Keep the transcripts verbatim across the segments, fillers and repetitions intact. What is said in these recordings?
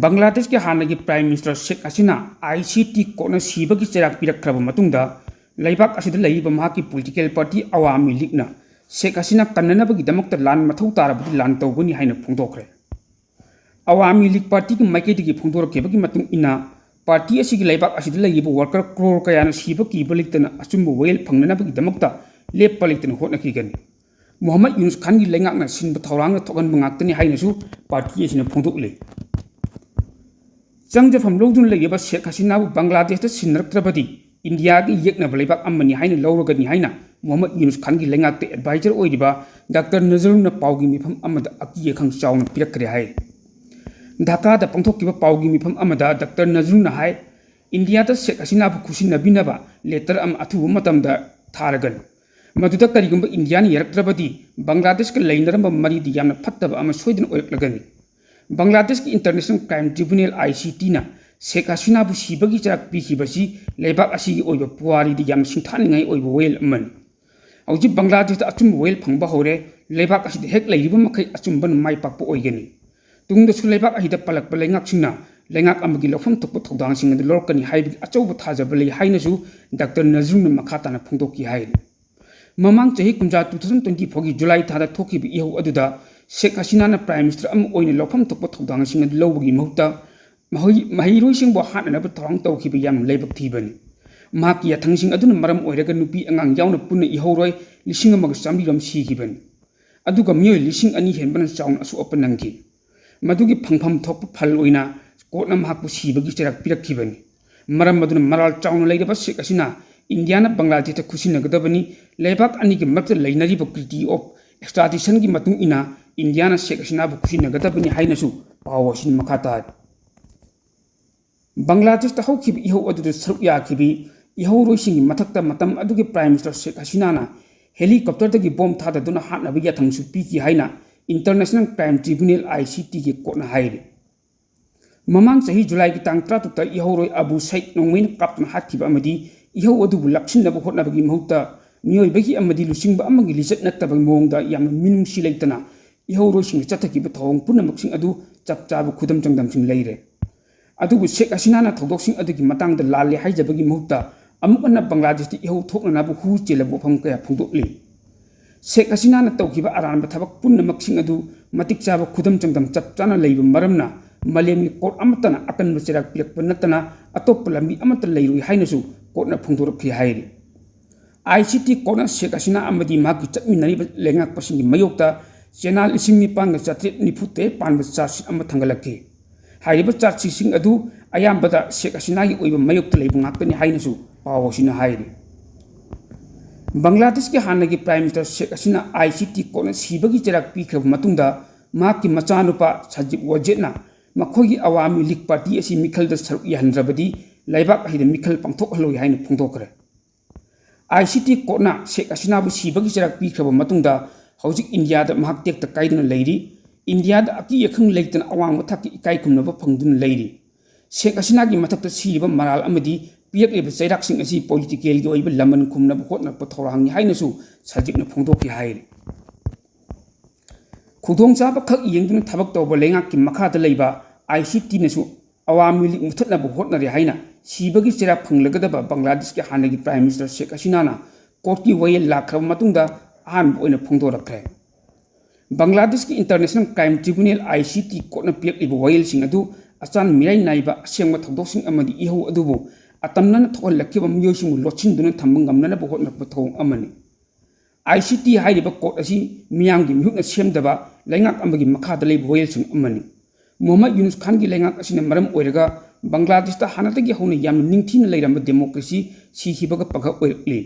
ꯕꯪꯒ꯭ꯂꯥꯗꯦꯁꯀꯤ ꯍꯥꯟꯅꯒꯤ Prime Minister Sheikh Hasina I C T courtꯅ ꯁꯤꯕꯒꯤ ꯆꯩꯔꯥꯛ ꯄꯤꯔꯛꯈ꯭ꯔꯕ ꯃꯇꯨꯡꯗ, ꯂꯩꯕꯥꯛ ꯑꯁꯤꯗ ꯂꯩꯔꯤꯕ ꯃꯍꯥꯛꯀꯤ political party ꯑꯋꯥꯃꯤ ꯂꯤꯒꯅ ꯁꯦꯈ ꯍꯁꯤꯅꯥ ꯀꯟꯅꯅꯕꯒꯤꯗꯃꯛꯇ ꯂꯥꯟ ꯃꯊꯧ ꯇꯥꯔꯕꯗꯤ ꯂꯥꯟ ꯇꯧꯒꯅꯤ ꯍꯥꯏꯅ ꯐꯣꯡꯗꯣꯛꯈ꯭ꯔꯦ꯫ ꯑꯋꯥꯃꯤ ꯂꯤꯒ ꯄꯥꯔꯇꯤꯒꯤ ꯃꯥꯏꯀꯩꯗꯒꯤ ꯐꯣꯡꯗꯣꯔꯛꯈꯤꯕꯒꯤ ꯃꯇꯨꯡ ꯏꯟꯅ, ꯄꯥꯔꯇꯤ ꯑꯁꯤꯒꯤ ꯂꯩꯕꯥꯛ ꯑꯁꯤꯗ ꯂꯩꯔꯤꯕ worker crore ꯀꯌꯥꯅ ꯁꯤꯕ ꯀꯤꯕ ꯂꯩꯇꯅ ꯑꯆꯨꯝꯕ ꯋꯥꯌꯦꯜ ꯐꯪꯅꯅꯕꯒꯤꯗꯃꯛꯇ ꯂꯦꯞꯄ ꯂꯩꯇꯅ ꯍꯣꯠꯅꯈꯤꯒꯅꯤ꯫ ꯃꯨꯍꯝꯃꯗ ꯌꯨꯅꯨꯁ ꯈꯥꯟꯒꯤ ꯂꯩꯉꯥꯛꯅ ꯁꯤꯟꯕ ꯊꯧꯔꯥꯡꯅ ꯊꯣꯛꯍꯟꯕ ꯉꯥꯛꯇꯅꯤ ꯍꯥꯏꯅꯁꯨ ꯄꯥꯔꯇꯤ ꯑꯁꯤꯅ ꯐꯣꯡꯗꯣꯛꯂꯤ꯫ ꯆꯪꯖꯐꯝ ꯂꯧꯗꯨꯅ ꯂꯩꯔꯤꯕ ꯁꯦꯈ ꯍꯁꯤꯅꯥꯕꯨ ꯕꯪꯒ꯭ꯂꯥꯗꯦꯁꯇ ꯁꯤꯟꯅꯔꯛꯇ꯭ꯔꯕꯗꯤ ꯏꯟꯗꯤꯌꯥꯒꯤ ꯌꯦꯛꯅꯕ ꯂꯩꯕꯥꯛ ꯑꯃꯅꯤ ꯍꯥꯏꯅ ꯂꯧꯔꯒꯅꯤ ꯍꯥꯏꯅ ꯃꯨꯍꯝꯃꯗ ꯌꯨꯅꯨꯁ ꯈꯥꯟꯒꯤ ꯂꯩꯉꯥꯛꯇ advisor ꯑꯣꯏꯔꯤꯕ ꯗꯥꯛꯇꯔ ꯅꯖꯔꯨꯜꯅ ꯄꯥꯎꯒꯤ ꯃꯤꯐꯝ ꯑꯃꯗ ꯑꯀꯤ ꯑꯈꯪ ꯆꯥꯎꯅ ꯄꯤꯔꯛꯈ꯭ꯔꯦ ꯍꯥꯏꯔꯤ꯫ ꯙꯥꯀꯥꯗ ꯄꯥꯡꯊꯣꯛꯈꯤꯕ ꯄꯥꯎꯒꯤ ꯃꯤꯐꯝ ꯑꯃꯗ ꯗꯥꯛꯇꯔ ꯅꯖꯔꯨꯜꯅ ꯍꯥꯏ, ꯏꯟꯗꯤꯌꯥꯗ ꯁꯦꯈ ꯍꯁꯤꯅꯥꯕꯨ ꯈꯨꯠꯁꯤꯟꯅꯕꯤꯅꯕ letter ꯑꯃ ꯑꯊꯨꯕ ꯃꯇꯝꯗ ꯊꯥꯔꯒꯅꯤ꯫ ꯃꯗꯨꯗ ꯀꯔꯤꯒꯨꯝꯕ ꯏꯟꯗꯤꯌꯥꯅ ꯌꯥꯔꯛꯇ꯭ꯔꯕꯗꯤ ꯕꯪꯒ꯭ꯂꯥꯗꯦꯁꯀ ꯂꯩꯅꯔꯝꯕ ꯃꯔꯤꯗꯤ ꯌꯥꯝꯅ ꯐꯠꯇꯕ ꯑꯃ ꯁꯣꯏꯗꯅ ꯑꯣꯏꯔꯛꯂꯒꯅꯤ꯫ ꯕꯪꯒ꯭ꯂꯥꯗꯦꯁꯀꯤ International Crime Tribunal, I C Tꯅ ꯁꯦꯈ ꯍꯁꯤꯅꯥꯕꯨ ꯁꯤꯕꯒꯤ ꯆꯩꯔꯥꯛ ꯄꯤꯈꯤꯕꯁꯤ ꯂꯩꯕꯥꯛ ꯑꯁꯤꯒꯤ ꯑꯣꯏꯕ ꯄꯨꯋꯥꯔꯤꯗ ꯌꯥꯝꯅ ꯁꯤꯡꯊꯥꯅꯤꯡꯉꯥꯏ ꯑꯣꯏꯕ ꯋꯥꯌꯦꯜ ꯑꯃꯅꯤ꯫ ꯍꯧꯖꯤꯛ ꯕꯪꯒ꯭ꯂꯥꯗꯦꯁꯇ ꯑꯆꯨꯝꯕ ꯋꯥꯌꯦꯜ ꯐꯪꯕ ꯍꯧꯔꯦ꯫ ꯂꯩꯕꯥꯛ ꯑꯁꯤꯗ ꯍꯦꯛ ꯂꯩꯔꯤꯕ ꯃꯈꯩ ꯑꯆꯨꯝꯕꯅ ꯃꯥꯏ ꯄꯥꯛꯄ ꯑꯣꯏꯒꯅꯤ꯫ ꯇꯨꯡꯗꯁꯨ ꯂꯩꯕꯥꯛ ꯑꯁꯤꯗ ꯄꯜꯂꯛꯄ ꯂꯩꯉꯥꯛꯁꯤꯡꯅ ꯂꯩꯉꯥꯛ ꯑꯃꯒꯤ ꯂꯧꯐꯝ ꯊꯣꯛꯄ ꯊꯧꯗꯥꯡꯁꯤꯡ ꯑꯗꯨ ꯂꯧꯔꯛꯀꯅꯤ ꯍꯥꯏꯕꯒꯤ ꯑꯆꯧꯕ ꯊꯥꯖꯕ ꯂꯩ ꯍꯥꯏꯅꯁꯨ ꯗꯥꯛꯇꯔ ꯅꯖꯔꯨꯜꯅ ꯃꯈꯥ ꯇꯥꯅ ꯐꯣꯡꯗꯣꯛꯈꯤ ꯍꯥꯏꯔꯤ꯫ ꯃꯃꯥꯡ ꯆꯍꯤ ꯀꯨꯝꯖꯥ two thousand twenty fourꯒꯤ July ꯊꯥꯗ ꯊꯣꯛꯈꯤꯕ ꯏꯍꯧ ꯑꯗꯨꯗ ꯁꯦꯈ ꯍꯁꯤꯅꯥꯅ Prime Minister ꯑꯃ ꯑꯣꯏꯅ ꯂꯧꯐꯝ ꯊꯣꯛꯄ ꯊꯧꯗꯥꯡꯁꯤꯡ ꯑꯗꯨ ꯂꯧꯕꯒꯤ ꯃꯍꯨꯠꯇ ꯃꯍꯩ-, ꯃꯍꯩꯔꯣꯏꯁꯤꯡꯕꯨ ꯍꯥꯠꯅꯅꯕ ꯊꯧꯔꯥꯡ ꯇꯧꯈꯤꯕ ꯌꯥꯝꯅ ꯂꯥꯏꯕꯛ ꯊꯤꯕꯅꯤ꯫ ꯃꯍꯥꯛꯀꯤ ꯌꯥꯊꯪꯁꯤꯡ ꯑꯗꯨꯅ ꯃꯔꯝ ꯑꯣꯏꯔꯒ ꯅꯨꯄꯤ ꯑꯉꯥꯡ ꯌꯥꯎꯅ ꯄꯨꯟꯅ ꯏꯍꯧꯔꯣꯏ ꯂꯤꯁꯤꯡ ꯑꯃꯒ ꯆꯥꯃꯔꯤ ꯔꯣꯝ ꯁꯤꯈꯤꯕꯅꯤ꯫ ꯑꯗꯨꯒ ꯃꯤꯑꯣꯏ ꯂꯤꯁꯤꯡ ꯑꯅꯤ ꯍꯦꯟꯕꯅ ꯆꯥꯎꯅ ꯑꯁꯣꯛ ꯑꯄꯟ ꯅꯪꯈꯤ꯫ ꯃꯗꯨꯒꯤ ꯐꯪꯐꯝ ꯊꯣꯛꯄ ꯐꯜ ꯑꯣꯏꯅ ꯀꯣꯔꯠꯅ ꯃꯍꯥꯛꯄꯨ ꯁꯤꯕꯒꯤ ꯆꯩꯔꯥꯛ ꯄꯤꯔꯛꯈꯤꯕꯅꯤ꯫ ꯃꯔꯝ ꯑꯗꯨꯅ ꯃꯔꯥꯜ ꯆꯥꯎꯅ ꯂꯩꯔꯕ ꯁꯦꯈ ꯍꯁꯤꯅꯥ ꯏꯟꯗꯤꯌꯥꯅ ꯕꯪꯒ꯭ꯂꯥꯗꯦꯁꯇ ꯈꯨꯠꯁꯤꯟꯅꯒꯗꯕꯅꯤ꯫ ꯂꯩꯕꯥꯛ ꯑꯅꯤꯒꯤ ꯃꯔꯛꯇ ꯂꯩꯅꯔꯤꯕ Treaty of Extraditionꯒꯤ ꯃꯇꯨꯡ ꯏꯟꯅ ꯏꯟꯗꯤꯌꯥꯅ ꯁꯦꯈ ꯍꯁꯤꯅꯥꯕꯨ ꯈꯨꯠꯁꯤꯟꯅꯒꯗꯕꯅꯤ ꯍꯥꯏꯅꯁꯨ ꯄꯥꯎ ꯑꯁꯤꯅ ꯃꯈꯥ ꯇꯥꯔꯤ꯫ ꯕꯪꯒ꯭ꯂꯥꯗꯦꯁꯇ ꯍꯧꯈꯤꯕ ꯏꯍꯧ ꯑꯗꯨꯗ ꯁꯔꯨꯛ ꯌꯥꯈꯤꯕꯤ ꯏꯍꯧꯔꯣꯏꯁꯤꯡꯒꯤ ꯃꯊꯛꯇ ꯃꯇꯝ ꯑꯗꯨꯒꯤ Prime Minister ꯁꯦꯈ ꯍꯁꯤꯅꯥꯅ helicopterꯗꯒꯤ bomb ꯊꯥꯗꯗꯨꯅ ꯍꯥꯠꯅꯕ ꯌꯥꯊꯪꯁꯨ ꯄꯤꯈꯤ ꯍꯥꯏꯅ International Crime Tribunal, I C Tꯒꯤ ꯀꯣꯔꯠꯅ ꯍꯥꯏꯔꯤ꯫ ꯃꯃꯥꯡ ꯆꯍꯤ Julyꯒꯤ ꯇꯥꯡ ꯇꯔꯥꯇꯔꯨꯛꯇ ꯏꯍꯧꯔꯣꯏ ꯑꯕꯨ ꯁꯩꯗ ꯅꯣꯡꯃꯩꯅ ꯀꯥꯞꯇꯨꯅ ꯍꯥꯠꯈꯤꯕ ꯑꯃꯗꯤ ꯏꯍꯧ ꯑꯗꯨꯕꯨ ꯂꯥꯛꯁꯤꯟꯅꯕ ꯍꯣꯠꯅꯕꯒꯤ ꯃꯍꯨꯠꯇ ꯃꯤꯑꯣꯏꯕꯒꯤ ꯑꯃꯗꯤ ꯂꯨꯆꯤꯡꯕ ꯑꯃꯒꯤ ꯂꯤꯆꯠ ꯅꯠꯇꯕ ꯃꯑꯣꯡꯗ ꯌꯥꯝꯅ ꯃꯤꯅꯨꯡꯁꯤ ꯂꯩꯇꯅ ꯏꯍꯧꯔꯣꯏꯁꯤꯡꯅ ꯆꯠꯊꯈꯤꯕ ꯊꯧꯑꯣꯡ ꯄꯨꯝꯅꯃꯛꯁꯤꯡ ꯑꯗꯨ ꯆꯞ ꯆꯥꯕ ꯈꯨꯗꯝ ꯆꯥꯡꯗꯝꯁꯤꯡ ꯂꯩꯔꯦ꯫ ꯑꯗꯨꯕꯨ ꯁꯦꯈ ꯍꯁꯤꯅꯥꯅ ꯊꯧꯗꯣꯛꯁꯤꯡ ꯑꯗꯨꯒꯤ ꯃꯇꯥꯡꯗ ꯂꯥꯜꯂꯦ ꯍꯥꯏꯖꯕꯒꯤ ꯃꯍꯨꯠꯇ ꯑꯃꯨꯛ ꯍꯟꯅ ꯕꯪꯒ꯭ꯂꯥꯗꯦꯁꯇ ꯏꯍꯧ ꯊꯣꯛꯅꯅꯕ ꯍꯨ ꯆꯦꯜꯂꯕ ꯋꯥꯐꯝ ꯀꯌꯥ ꯐꯣꯡꯗꯣꯛꯂꯤ꯫ ꯁꯦꯈ ꯍꯁꯤꯅꯥꯅ ꯇꯧꯈꯤꯕ ꯑꯔꯥꯟꯕ ꯊꯕꯛ ꯄꯨꯝꯅꯃꯛꯁꯤꯡ ꯑꯗꯨ ꯃꯇꯤꯛ ꯆꯥꯕ ꯈꯨꯗꯝ ꯆꯥꯡꯗꯝ ꯆꯞ ꯆꯥꯅ ꯂꯩꯕ ꯃꯔꯝꯅ ꯃꯥꯂꯦꯝꯒꯤ ꯀꯣꯔꯠ ꯑꯃꯠꯇꯅ ꯑꯀꯟꯕ ꯆꯩꯔꯥꯛ ꯄꯤꯔꯛꯄ ꯅꯠꯇꯅ ꯑꯇꯣꯞꯄ ꯂꯝꯕꯤ ꯑꯃꯠꯇ ꯂꯩꯔꯣꯏ ꯍꯥꯏꯅꯁꯨ ꯀꯣꯔꯠꯅ ꯐꯣꯡꯗꯣꯔꯛꯈꯤ ꯍꯥꯏꯔꯤ꯫ ꯑꯥꯏ ꯁꯤ ꯇꯤ ꯀꯣꯔꯠꯅ ꯁꯦꯈ ꯍꯁꯤꯅꯥ ꯑꯃꯗꯤ ꯃꯍꯥꯛꯀꯤ ꯆꯠꯃꯤꯟꯅꯔꯤꯕ ꯂꯩꯉꯥꯛꯄꯁꯤꯡꯒꯤ ꯃꯥꯌꯣꯛꯇ ꯆꯦꯅꯥ ꯂꯤꯁꯤꯡ ꯅꯤꯄꯥꯟꯒ ꯆꯥꯇ꯭ꯔꯦꯠ ꯅꯤꯐꯨ ꯇꯔꯦꯠ ꯄꯥꯟꯕ ꯆꯥꯔꯖꯁꯤꯠ ꯑꯃ ꯊꯥꯡꯒꯠꯂꯛꯈꯤ꯫ ꯍꯥꯏꯔꯤꯕ ꯆꯥꯔꯖꯁꯤꯠꯁꯤꯡ ꯑꯗꯨ ꯑꯌꯥꯝꯕꯗ ꯁꯦꯈ ꯍꯁꯤꯅꯥꯒꯤ ꯑꯣꯏꯕ ꯃꯥꯌꯣꯛꯇ ꯂꯩꯕ ꯉꯥꯛꯇꯅꯤ ꯍꯥꯏꯅꯁꯨ ꯄꯥꯎ ꯑꯁꯤꯅ ꯍꯥꯏꯔꯤ꯫ ꯕꯪꯒ꯭ꯂꯥꯗꯦꯁꯀꯤ ꯍꯥꯟꯅꯒꯤ prime minister Sheikh Hasina I C T ꯀꯣꯔꯠꯅ ꯁꯤꯕꯒꯤ ꯆꯩꯔꯥꯛ ꯄꯤꯈ꯭ꯔꯕ ꯃꯇꯨꯡꯗ ꯃꯍꯥꯛꯀꯤ ꯃꯆꯥꯅꯨꯄꯥ ꯁꯖꯤꯕ ꯋꯥꯖꯦꯗꯅ ꯃꯈꯣꯏꯒꯤ ꯑꯋꯥꯃꯤ ꯂꯤꯒ ꯄꯥꯔꯇꯤ ꯑꯁꯤ ꯃꯤꯈꯜꯗ ꯁꯔꯨꯛ ꯌꯥꯍꯟꯗ꯭ꯔꯕꯗꯤ ꯂꯩꯕꯥꯛ ꯑꯁꯤꯗ ꯃꯤꯈꯜ ꯄꯥꯡꯊꯣꯛꯍꯜꯂꯣꯏ ꯍꯥꯏꯅ ꯐꯣꯡꯗꯣꯛꯈ꯭ꯔꯦ꯫ ꯑꯥꯏ ꯁꯤ ꯇꯤ ꯀꯣꯔꯠꯅ ꯁꯦꯈ ꯍꯁꯤꯅꯥꯕꯨ ꯁꯤꯕꯒꯤ ꯆꯩꯔꯥꯛ ꯄꯤꯈ꯭ꯔꯕ ꯃꯇꯨꯡꯗ ꯍꯧꯖꯤꯛ ꯏꯟꯗꯤꯌꯥꯗ ꯃꯍꯥꯛ ꯇꯦꯛꯇ ꯀꯥꯏꯗꯨꯅ ꯂꯩꯔꯤ꯫ ꯏꯟꯗꯤꯌꯥꯗ ꯑꯀꯤ ꯑꯈꯪ ꯂꯩꯇꯅ ꯑꯋꯥꯡꯕ ꯊꯥꯛꯀꯤ ꯏꯀꯥꯏ ꯈꯨꯝꯅꯕ ꯐꯪꯗꯨꯅ ꯂꯩꯔꯤ꯫ ꯁꯦꯈ ꯍꯁꯤꯅꯥꯒꯤ ꯃꯊꯛꯇ ꯁꯤꯔꯤꯕ ꯃꯔꯥꯜ ꯑꯃꯗꯤ ꯄꯤꯔꯛꯂꯤꯕ ꯆꯩꯔꯥꯛꯁꯤꯡ ꯑꯁꯤ ꯄꯣꯂꯤꯇꯤꯀꯦꯜꯒꯤ ꯑꯣꯏꯕ ꯂꯃꯟ ꯈꯨꯝꯅꯕ ꯍꯣꯠꯅꯔꯛꯄ ꯊꯧꯔꯥꯡꯅꯤ ꯍꯥꯏꯅꯁꯨ ꯁꯖꯤꯕꯅ ꯐꯣꯡꯗꯣꯛꯈꯤ ꯍꯥꯏꯔꯤ꯫ ꯈꯨꯗꯣꯡꯆꯥꯕ ꯈꯛ ꯌꯦꯡꯗꯨꯅ ꯊꯕꯛ ꯇꯧꯕ ꯂꯩꯉꯥꯛꯀꯤ ꯃꯈꯥꯗ ꯂꯩꯕ ꯑꯥꯏ ꯁꯤ ꯇꯤꯅꯁꯨ ꯑꯋꯥꯃꯤ ꯂꯤꯒ ꯃꯨꯊꯠꯅꯕ ꯍꯣꯠꯅꯔꯤ ꯍꯥꯏꯅ ꯁꯤꯕꯒꯤ ꯆꯩꯔꯥꯛ ꯐꯪꯂꯒꯗꯕ ꯕꯪꯒ꯭ꯂꯥꯗꯦꯁꯀꯤ ꯍꯥꯟꯅꯒꯤ ꯄ꯭ꯔꯥꯏꯝ ꯃꯤꯅꯤꯁꯇꯔ ꯁꯦꯈ ꯍꯁꯤꯅꯥꯅ ꯀꯣꯔꯠꯀꯤ ꯋꯥꯌꯦꯜ ꯂꯥꯛꯈ꯭ꯔꯕ ꯃꯇꯨꯡꯗ ꯑꯍꯥꯟꯕ ꯑꯣꯏꯅ ꯐꯣꯡꯗꯣꯔꯛꯈ꯭ꯔꯦ꯫ ꯕꯪꯒ꯭ꯂꯥꯗꯦꯁꯀꯤ international crime ꯇ꯭ꯔꯤꯕꯨꯅꯦꯜ, I C T, ꯀꯣꯔꯠꯅ ꯄꯤꯔꯛꯂꯤꯕ ꯋꯥꯌꯦꯜꯁꯤꯡ ꯑꯗꯨ ꯑꯆꯥꯟ ꯃꯤꯔꯥꯏ ꯅꯥꯏꯕ ꯑꯁꯦꯡꯕ ꯊꯧꯗꯣꯛꯁꯤꯡ ꯑꯃꯗꯤ ꯏꯍꯧ ꯑꯗꯨꯕꯨ ꯑꯇꯝꯅꯅ ꯊꯣꯛꯍꯜꯂꯛꯈꯤꯕ ꯃꯤꯑꯣꯏꯁꯤꯡꯕꯨ ꯂꯣꯠꯁꯤꯟꯗꯨꯅ ꯊꯝꯕ ꯉꯝꯅꯅꯕ ꯍꯣꯠꯅꯔꯛꯄ ꯊꯧꯑꯣꯡ ꯑꯃꯅꯤ꯫ ꯑꯥꯏ ꯁꯤ ꯇꯤ ꯍꯥꯏꯔꯤꯕ ꯀꯣꯔꯠ ꯑꯁꯤ ꯃꯤꯌꯥꯝꯒꯤ ꯃꯤꯍꯨꯠꯅ ꯁꯦꯝꯗꯕ ꯂꯩꯉꯥꯛ ꯑꯃꯒꯤ ꯃꯈꯥꯗ ꯂꯩꯕ ꯋꯥꯌꯦꯜꯁꯪ ꯑꯃꯅꯤ꯫ ꯃꯨꯍꯝꯃꯗ ꯌꯨꯅꯨꯁ ꯈꯥꯟꯒꯤ ꯂꯩꯉꯥꯛ ꯑꯁꯤꯅ ꯃꯔꯝ ꯑꯣꯏꯔꯒ ꯕꯪꯒ꯭ꯂꯥꯗꯦꯁꯇ ꯍꯥꯟꯅꯗꯒꯤ ꯍꯧꯅ ꯌꯥꯝꯅ ꯅꯤꯡꯊꯤꯅ ꯂꯩꯔꯝꯕ ꯗꯦꯃꯣꯀ꯭ꯔꯦꯁꯤ ꯁꯤꯈꯤꯕꯒ ꯄꯥꯡꯒꯛ ꯑꯣꯏꯔꯛꯂꯤ꯫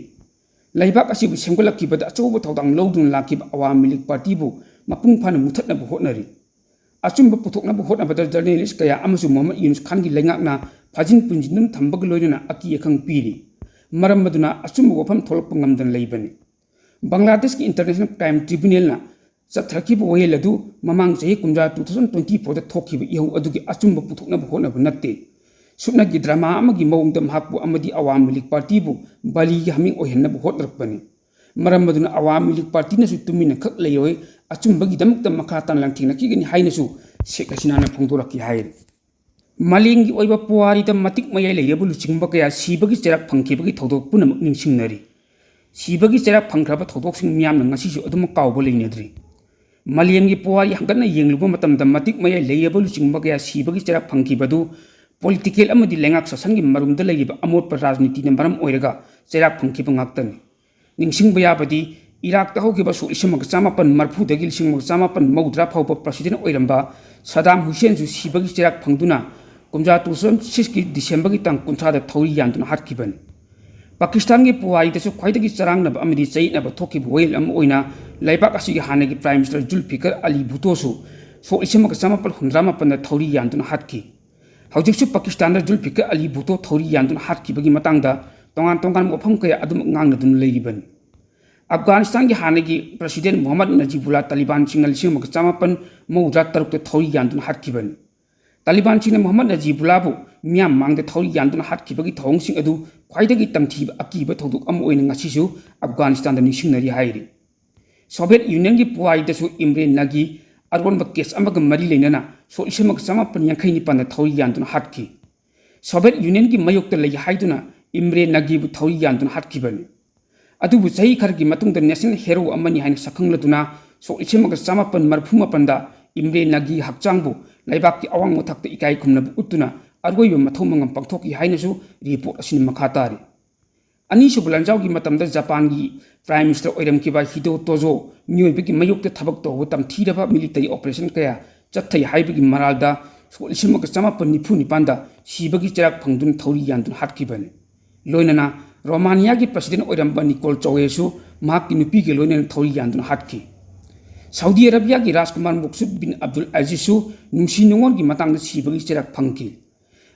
ꯂꯩꯕꯥꯛ ꯑꯁꯤꯕꯨ ꯁꯦꯝꯒꯠꯂꯛꯈꯤꯕꯗ ꯑꯆꯧꯕ ꯊꯧꯗꯥꯡ ꯂꯧꯗꯨꯅ ꯂꯥꯛꯈꯤꯕ ꯑꯋꯥꯃꯤ ꯂꯤꯒ ꯄꯥꯔꯇꯤꯕꯨ ꯃꯄꯨꯡ ꯐꯥꯅ ꯃꯨꯊꯠꯅꯕ ꯍꯣꯠꯅꯔꯤ꯫ ꯑꯆꯨꯝꯕ ꯄꯨꯊꯣꯛꯅꯕ ꯍꯣꯠꯅꯕꯗ ꯖꯔꯅꯦꯂꯤꯁ ꯀꯌꯥ ꯑꯃꯁꯨ ꯃꯨꯍꯝꯃꯗ ꯌꯨꯅꯨꯁ ꯈꯥꯟꯒꯤ ꯂꯩꯉꯥꯛꯅ ꯐꯥꯖꯤꯟ ꯄꯨꯟꯁꯤꯟꯗꯨꯅ ꯊꯝꯕꯒ ꯂꯣꯏꯅꯅ ꯑꯀꯤ ꯑꯈꯪ ꯄꯤꯔꯤ꯫ ꯃꯔꯝ ꯑꯗꯨꯅ ꯑꯆꯨꯝꯕ ꯋꯥꯐꯝ ꯊꯣꯛꯂꯛꯄ ꯉꯝꯗꯅ ꯂꯩꯕꯅꯤ꯫ ꯕꯪꯒ꯭ꯂꯥꯗꯦꯁꯀꯤ ꯏꯟꯇꯔꯅꯦꯁꯅꯦꯜ ꯀ꯭ꯔꯥꯏꯝ ꯇ꯭ꯔꯤꯕꯨꯅꯦꯜꯅ ꯆꯠꯊꯔꯛꯈꯤꯕ ꯋꯥꯌꯦꯜ ꯑꯗꯨ ꯃꯃꯥꯡ ꯆꯍꯤ ꯀꯨꯝꯖꯥ, two thousand twenty fourꯗ ꯊꯣꯛꯈꯤꯕ ꯏꯍꯧ ꯑꯗꯨꯒꯤ ꯑꯆꯨꯝꯕ ꯄꯨꯊꯣꯛꯅꯕ ꯍꯣꯠꯅꯕ ꯅꯠꯇꯦ꯫ ꯁꯨꯞꯅꯒꯤ ꯗ꯭ꯔꯃꯥ ꯑꯃꯒꯤ ꯃꯑꯣꯡꯗ ꯃꯍꯥꯛꯄꯨ ꯑꯃꯗꯤ ꯑꯋꯥꯃꯤ ꯂꯤꯒ ꯄꯥꯔꯇꯤꯕꯨ ꯕꯂꯤꯒꯤ ꯍꯥꯃꯦꯡ ꯑꯣꯏꯍꯟꯅꯕ ꯍꯣꯠꯅꯔꯛꯄꯅꯤ꯫ ꯃꯔꯝ ꯑꯗꯨꯅ ꯑꯋꯥꯃꯤ ꯂꯤꯒ ꯄꯥꯔꯇꯤꯅꯁꯨ ꯇꯨꯃꯤꯟꯅ ꯈꯛ ꯂꯩꯔꯣꯏ, ꯑꯆꯨꯝꯕꯒꯤꯗꯃꯛꯇ ꯃꯈꯥ ꯇꯥꯅ ꯂꯥꯟꯊꯦꯡꯅꯈꯤꯒꯅꯤ ꯍꯥꯏꯅꯁꯨ ꯁꯦꯈ ꯍꯁꯤꯅꯥꯅ ꯐꯣꯡꯗꯣꯔꯛꯈꯤ ꯍꯥꯏꯔꯤ꯫ ꯃꯥꯂꯦꯝꯒꯤ ꯑꯣꯏꯕ ꯄꯨꯋꯥꯔꯤꯗ ꯃꯇꯤꯛ ꯃꯌꯥꯏ ꯂꯩꯔꯕ ꯂꯨꯆꯤꯡꯕ ꯀꯌꯥ ꯁꯤꯕꯒꯤ ꯆꯩꯔꯥꯛ ꯐꯪꯈꯤꯕꯒꯤ ꯊꯧꯗꯣꯛ ꯄꯨꯝꯅꯃꯛ ꯅꯤꯡꯁꯤꯡꯅꯔꯤ꯫ ꯁꯤꯕꯒꯤ ꯆꯩꯔꯥꯛ ꯐꯪꯈ꯭ꯔꯕ ꯊꯧꯗꯣꯛꯁꯤꯡ ꯃꯤꯌꯥꯝꯅ ꯉꯁꯤꯁꯨ ꯑꯗꯨꯃꯛ ꯀꯥꯎꯕ ꯂꯩꯅꯗ꯭ꯔꯤ꯫ ꯃꯥꯂꯦꯝꯒꯤ ꯄꯨꯋꯥꯔꯤ ꯍꯪꯒꯠꯅ ꯌꯦꯡꯂꯨꯕ ꯃꯇꯝꯗ ꯃꯇꯤꯛ ꯃꯌꯥꯏ ꯂꯩꯔꯕ ꯂꯨꯆꯤꯡꯕ ꯀꯌꯥ ꯁꯤꯕꯒꯤ ꯆꯩꯔꯥꯛ ꯐꯪꯈꯤꯕ ꯑꯗꯨ ꯄꯣꯂꯤꯇꯤꯀꯦꯜ ꯑꯃꯗꯤ ꯂꯩꯉꯥꯛ ꯁꯥꯁꯟꯒꯤ ꯃꯔꯨꯝꯗ ꯂꯩꯔꯤꯕ ꯑꯃꯣꯠꯄ ꯔꯥꯖꯅꯤꯇꯤꯅ ꯃꯔꯝ ꯑꯣꯏꯔꯒ ꯆꯩꯔꯥꯛ ꯐꯪꯈꯤꯕ ꯉꯥꯛꯇꯅꯤ꯫ ꯅꯤꯡꯁꯤꯡꯕ ꯌꯥꯕꯗꯤ, ꯏꯔꯥꯛꯇ ꯍꯧꯈꯤꯕ ꯁꯣꯛ ꯂꯤꯁꯤꯡ ꯑꯃꯒ ꯆꯥꯃꯥꯄꯟ ꯃꯔꯤꯐꯨꯗꯒꯤ ꯂꯤꯁꯤꯡ ꯑꯃꯒ ꯆꯥꯃꯥꯄꯟ ꯃꯧꯗ꯭ꯔꯥ ꯐꯥꯎꯕ ꯄ꯭ꯔꯁꯤꯗꯦꯟ ꯑꯣꯏꯔꯝꯕ ꯁꯗꯥꯝ ꯍꯨꯁꯦꯟꯁꯨ ꯁꯤꯕꯒꯤ ꯆꯩꯔꯥꯛ ꯐꯪꯗꯨꯅ ꯀꯨꯝꯖꯥ ꯇꯨ ꯊꯥꯎꯖꯟ ꯁꯤꯛꯁꯀꯤ ꯗꯤꯁꯦꯝꯕꯔꯒꯤ ꯇꯥꯡ ꯀꯨꯟꯊ꯭ꯔꯥꯗ ꯊꯧꯔꯤ ꯌꯥꯟꯗꯨꯅ ꯍꯥꯠꯈꯤꯕꯅꯤ꯫ ꯄꯥꯀꯤꯁꯇꯥꯟꯒꯤ ꯄꯨꯋꯥꯔꯤꯗꯁꯨ ꯈ꯭ꯋꯥꯏꯗꯒꯤ ꯆꯔꯥꯡꯅꯕ ꯑꯃꯗꯤ ꯆꯌꯦꯠꯅꯕ ꯊꯣꯛꯈꯤꯕ ꯋꯥꯌꯦꯜ ꯑꯃ ꯑꯣꯏꯅ ꯂꯩꯕꯥꯛ ꯑꯁꯤꯒꯤ ꯍꯥꯟꯅꯒꯤ ꯄ꯭ꯔꯥꯏꯝ ꯃꯤꯅꯤꯁꯇꯔ ꯖꯨꯜꯐꯤꯀꯔ ꯑꯂꯤ ꯚꯨꯇꯣꯁꯨ ꯁꯣꯛ ꯂꯤꯁꯤꯡ ꯑꯃꯒ ꯆꯥꯃꯥꯄꯟ ꯍꯨꯝꯗ꯭ꯔꯥ ꯃꯥꯄꯟꯗ ꯊꯧꯔꯤ ꯌꯥꯟꯗꯨꯅ ꯍꯥꯠꯈꯤ꯫ ꯍꯧꯖꯤꯛꯁꯨ ꯄꯥꯀꯤꯁꯇꯥꯟꯗ ꯖꯨꯜꯐꯤꯀꯔ ꯑꯂꯤ ꯚꯨꯇꯣ ꯊꯧꯔꯤ ꯌꯥꯟꯗꯨꯅ ꯍꯥꯠꯈꯤꯕꯒꯤ ꯃꯇꯥꯡꯗ ꯇꯣꯉꯥꯟ ꯇꯣꯉꯥꯟꯕ ꯋꯥꯐꯝ ꯀꯌꯥ ꯑꯗꯨꯃꯛ ꯉꯥꯡꯅꯗꯨꯅ ꯂꯩꯔꯤꯕꯅꯤ꯫ ꯑꯐꯒꯥꯅꯤꯁꯇꯥꯟꯒꯤ ꯍꯥꯟꯅꯒꯤ ꯄ꯭ꯔꯁꯤꯗꯦꯟ ꯃꯨꯍꯝꯃꯗ ꯅꯖꯤꯕꯨꯜꯂꯥ ꯇꯥꯂꯤꯕꯥꯟꯁꯤꯡꯅ ꯂꯤꯁꯤꯡ ꯑꯃꯒ ꯆꯥꯃꯥꯄꯟ ꯃꯧꯗ꯭ꯔꯥ ꯇꯔꯨꯛꯇ ꯊꯧꯔꯤ ꯌꯥꯟꯗꯨꯅ ꯍꯥꯠꯈꯤꯕꯅꯤ꯫ ꯇꯥꯂꯤꯕꯥꯟꯁꯤꯡꯅ ꯃꯨꯍꯝꯃꯗ ꯅꯖꯤꯕꯨꯜꯂꯥꯕꯨ ꯃꯤꯌꯥꯝ ꯃꯥꯡꯗ ꯊꯧꯔꯤ ꯌꯥꯟꯗꯨꯅ ꯍꯥꯠꯈꯤꯕꯒꯤ ꯊꯧꯑꯣꯡꯁꯤꯡ ꯑꯗꯨ ꯈ꯭ꯋꯥꯏꯗꯒꯤ ꯇꯝꯊꯤꯕ ꯑꯀꯤꯕ ꯊꯧꯗꯣꯛ ꯑꯃ ꯑꯣꯏꯅ ꯉꯁꯤꯁꯨ ꯑꯐꯒꯥꯅꯤꯁꯇꯥꯟꯗ ꯅꯤꯡꯁꯤꯡꯅꯔꯤ ꯍꯥꯏꯔꯤ꯫ ꯁꯣꯚꯤꯌꯦꯠ ꯌꯨꯅꯤꯌꯟꯒꯤ ꯄꯨꯋꯥꯔꯤꯗꯁꯨ ꯏꯝꯔꯦ ꯅꯥꯒꯤ ꯑꯔꯣꯟꯕ ꯀꯦꯁ ꯑꯃꯒ ꯃꯔꯤ ꯂꯩꯅꯅ ꯁꯣꯛ ꯂꯤꯁꯤꯡ ꯑꯃꯒ ꯆꯥꯃꯥꯄꯟ ꯌꯥꯡꯈꯩ ꯅꯤꯄꯥꯟꯗ ꯊꯧꯔꯤ ꯌꯥꯟꯗꯨꯅ ꯍꯥꯠꯈꯤ꯫ ꯁꯣꯚꯤꯌꯦꯠ ꯌꯨꯅꯤꯌꯟꯒꯤ ꯃꯥꯌꯣꯛꯇ ꯂꯩ ꯍꯥꯏꯗꯨꯅ ꯏꯝꯔꯦ ꯅꯥꯒꯤꯕꯨ ꯊꯧꯔꯤ ꯌꯥꯟꯗꯨꯅ ꯍꯥꯠꯈꯤꯕꯅꯤ꯫ ꯑꯗꯨꯕꯨ ꯆꯍꯤ ꯈꯔꯒꯤ ꯃꯇꯨꯡꯗ ꯅꯦꯁꯅꯦꯜ ꯍꯦꯔꯣ ꯑꯃꯅꯤ ꯍꯥꯏꯅ ꯁꯛꯈꯪꯂꯗꯨꯅ ꯁꯣꯛ ꯂꯤꯁꯤꯡ ꯑꯃꯒ ꯆꯥꯃꯥꯄꯟ ꯃꯔꯤꯐꯨ ꯃꯥꯄꯟꯗ ꯏꯝꯔꯦ ꯅꯥꯒꯤ ꯍꯛꯆꯥꯡꯕꯨ ꯂꯩꯕꯥꯛꯀꯤ ꯑꯋꯥꯡꯕ ꯊꯥꯛꯇ ꯏꯀꯥꯏ ꯈꯨꯝꯅꯕ ꯎꯠꯇꯨꯅ ꯑꯔꯣꯏꯕ ꯃꯊꯧ ꯃꯉꯝ ꯄꯥꯡꯊꯣꯛꯈꯤ ꯍꯥꯏꯅꯁꯨ ꯔꯤꯄꯣꯔꯠ ꯑꯁꯤꯅ ꯃꯈꯥ ꯇꯥꯔꯤ꯫ ꯑꯅꯤꯁꯨꯕ ꯂꯥꯟꯖꯥꯎꯒꯤ ꯃꯇꯝꯗ ꯖꯄꯥꯟꯒꯤ ꯄ꯭ꯔꯥꯏꯝ ꯃꯤꯅꯤꯁꯇꯔ ꯑꯣꯏꯔꯝꯈꯤꯕ ꯍꯤꯗꯣ ꯇꯣꯖꯣ ꯃꯤꯑꯣꯏꯕꯒꯤ ꯃꯥꯌꯣꯛꯇ ꯊꯕꯛ ꯇꯧꯕ ꯇꯝꯊꯤꯔꯕ ꯃꯤꯂꯤꯇꯔꯤ ꯑꯣꯄꯔꯦꯁꯟ ꯀꯌꯥ ꯆꯠꯊꯩ ꯍꯥꯏꯕꯒꯤ ꯃꯔꯥꯜꯗ ꯁꯣꯛ ꯂꯤꯁꯤꯡ ꯑꯃꯒ ꯆꯥꯃꯥꯄꯟ ꯅꯤꯐꯨ ꯅꯤꯄꯥꯟꯗ ꯁꯤꯕꯒꯤ ꯆꯩꯔꯥꯛ ꯐꯪꯗꯨꯅ ꯊꯧꯔꯤ ꯌꯥꯟꯗꯨꯅ ꯍꯥꯠꯈꯤꯕꯅꯤ꯫ ꯂꯣꯏꯅꯅ ꯔꯣꯃꯥꯅꯤꯌꯥꯒꯤ ꯄ꯭ꯔꯁꯤꯗꯦꯟ ꯑꯣꯏꯔꯝꯕ ꯅꯤꯀꯣꯜ ꯆꯧꯋꯦꯁꯨ ꯃꯍꯥꯛꯀꯤ ꯅꯨꯄꯤꯒ ꯂꯣꯏꯅꯅ ꯊꯧꯔꯤ ꯌꯥꯟꯗꯨꯅ ꯍꯥꯠꯈꯤ꯫ ꯁꯥꯎꯗꯤ ꯑꯔꯥꯕꯤꯌꯥꯒꯤ ꯔꯥꯖꯀꯨꯃꯥꯔ ꯃꯛꯁꯨꯗ ꯕꯤꯟ ꯑꯕꯗꯨꯜ ꯑꯖꯤꯖꯁꯨ ꯅꯨꯡꯁꯤ ꯅꯨꯡꯉꯣꯟꯒꯤ ꯃꯇꯥꯡꯗ ꯁꯤꯕꯒꯤ ꯆꯩꯔꯥꯛ ꯐꯪꯈꯤ꯫